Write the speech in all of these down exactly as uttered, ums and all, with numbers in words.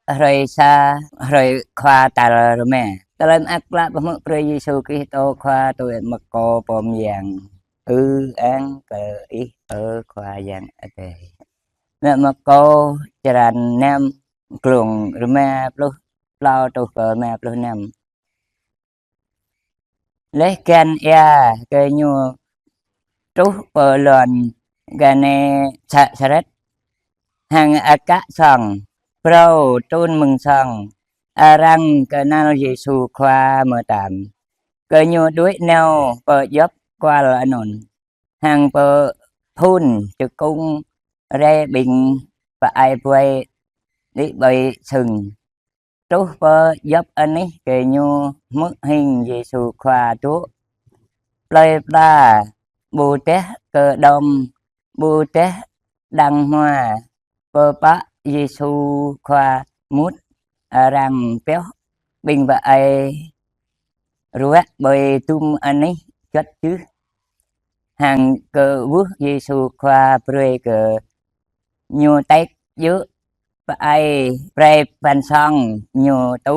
hrơi sa, hrơi Khua tal rơma. Tơlơi mơak klă pơhmư̆ brơi Yêsu Krist Khua tui Markô pô mơyang. Ư-ang kơ Ih, ơ Khua Yang Adai. Mă Markô črăn năm, glông rơma pluh klâo truh pơ rơma pluh năm. Laih găn ia, gơñu truh pơ lŏn Genesaret, hăng akă song, phrâo trŭn mơ̆ng song, arăng kơnăl Yêsu Khua mơtam. Gơñu đuaĭ nao pơ djŏp kual anŭn, hăng pơphŭn čơkŭng rai ƀing pơai buai đĭ ƀơi sưng. Truh pơ djŏp anih, gơñu hmư̆ hing Yêsu Khua dŏ. Plơi pla ƀu teh kơđông, ƀu teh đang hmua, pơpă Yêsu Khua mŭt, arăng pioh ƀing pơai ruă ƀơi dŭm anih juăt jưh, hăng kơwưh Yêsu Khua brơi kơ ñu tĕk djơ̆, pơai prai pran song ñu tŭ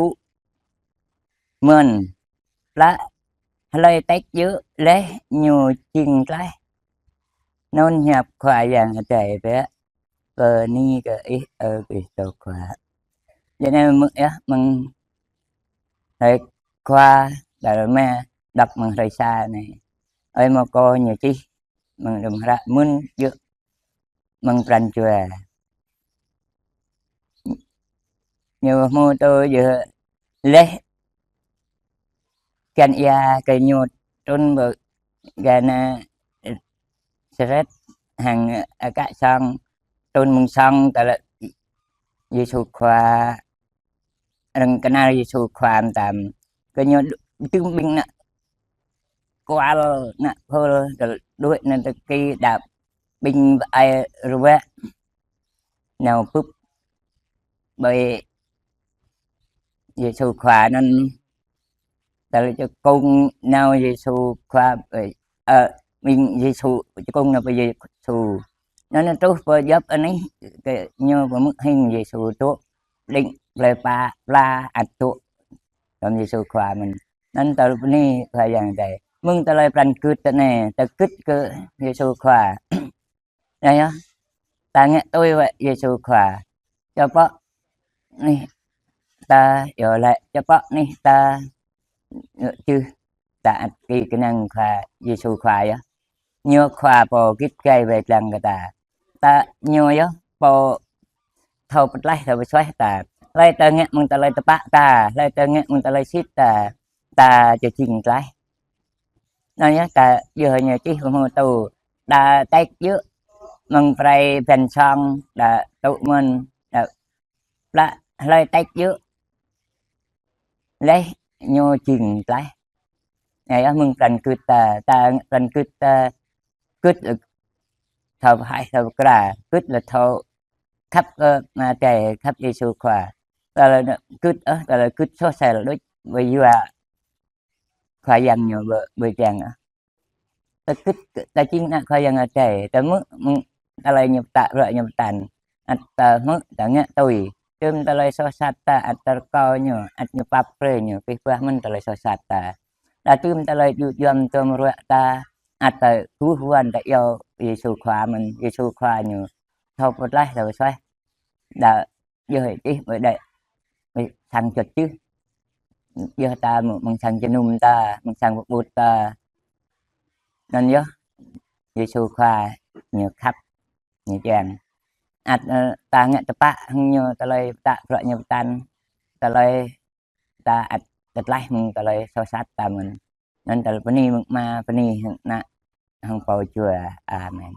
mơ̆n. Plă hlơi tĕk djơ̆ laih ñu jing tlaih. Anŭn hiăp Khua Yang Adai. Bơni kơ Ih, ơ Krist Khua. Jơnai mơ̆ yơh mơ̆ng hrơi Khua tal rơma, đŏk mơ̆ng hrơi sa anai. Ơi Markô ñu čih mơ̆ng đưm hră mơ̆n djơ̆ mơ̆ng pran jua. Ñu hmâo tui yơh laih găn ia, gơñu trŭn pơ Genesaret, hăng akă song, trŭn mơ̆ng song tơlơi Yêsu Khua, arăng kơnăl Yêsu Khua mơtam. Gơñu dŭm ƀing ană kual, ană phul, kơ đuaĭ nao tơki đa ƀing pơai ruă nao bưp ƀơi Yêsu Khua anŭn. Tơlơi čơkŭng nao Yêsu Khua, ơ, ơ, ƀing Yêsu, čơkŭng nao pơ Yêsu. Anŭn truh pơ djŏp anih, gơñu pơhmư̆ hing Yêsu dŏ đĭ plơi pla, pla ăt dŏ. Tơm Yêsu Khua mơ̆n. Anŭn tơlơi bơni Khua Yang Adai. Mơ̆ng tơlơi pran gưt tơ anai, ta gưt kơ Yêsu Khua. Anai yơh, ta ngă tui wơ̆t Yêsu Khua. Čơpă anih ta, yơh lĕ čơpă anih ta, yơh čih ta ăt ki kơnang Khua Yêsu Khua yơh. Ñu Khua pô git gai wai lăng kơ ta. Ta ñu yơh pô thâo pơtlaih thâo pơsuaih ta. Hlơi ta ngă mơ̆ng tơlơi tơpă ta, hlơi ta ngă mơ̆ng tơlơi sĭt ta, ta či jing tlaih. Anŭn yơh ta yơh ñu čih pơhmư̆ tŭ, đa tĕk djơ̆ mơ̆ng prai pran song, đa tŭ mơ̆n, đa plă hlơi tĕk djơ̆ laih ñu jing tlaih. Anai yơh mơ̆ng pran gưt ta, ta pran gưt ta, gưt lĕ thâo pơhaih thâo pơkra, gưt lĕ thâo khăp kơ Ama Adai, khăp Yêsu Khua. Tơlơi gưt, ơ, tơlơi gưt soh sel đôč ƀơi yua Khua Yang ñu ƀơi, ƀơi tiang, ơ. Ta gưt, ta jing ană Khua Yang Adai, ta hmư̆, hmư̆ tơlơi ñu pơtă, bruă ñu pơtă. Ăt ta hmư̆, ta ngă tui. Tơm tơlơi soh sat ta, ăt ta rơkâo ñu, ăt ñu pap brơi ñu, pih bah mơ̆n tơlơi soh sat ta. Đa tơm tơlơi djŭ djuăm tơm bruă ta, ăt ta kơkuh wơ̆n ta iâu Yêsu Khua mơ̆n, Yêsu Khua ñu thâo pơtlaih, thâo pơsuaih. Đa yơh čih ƀơi đĕ, ƀơi sang čuăt čih. Yơh ta mơ̆ng, mơ̆ng sang jơnum ta, mơ̆ng sang pơƀut ta. Anŭn yơh, Yêsu Khua ñu khăp, ñu kiăng. Ăt, ơ, ta ngă tơpă hăng ñu, tơlơi pơtă bruă ñu pơtă, tơlơi ta ăt tơtlaih mơ̆ng tơlơi soh sat ta mơ̆n. Anŭn tơlơi bơni mơ̆ng Ama, bơni hăng Ană, hăng Pô Jua. Amen.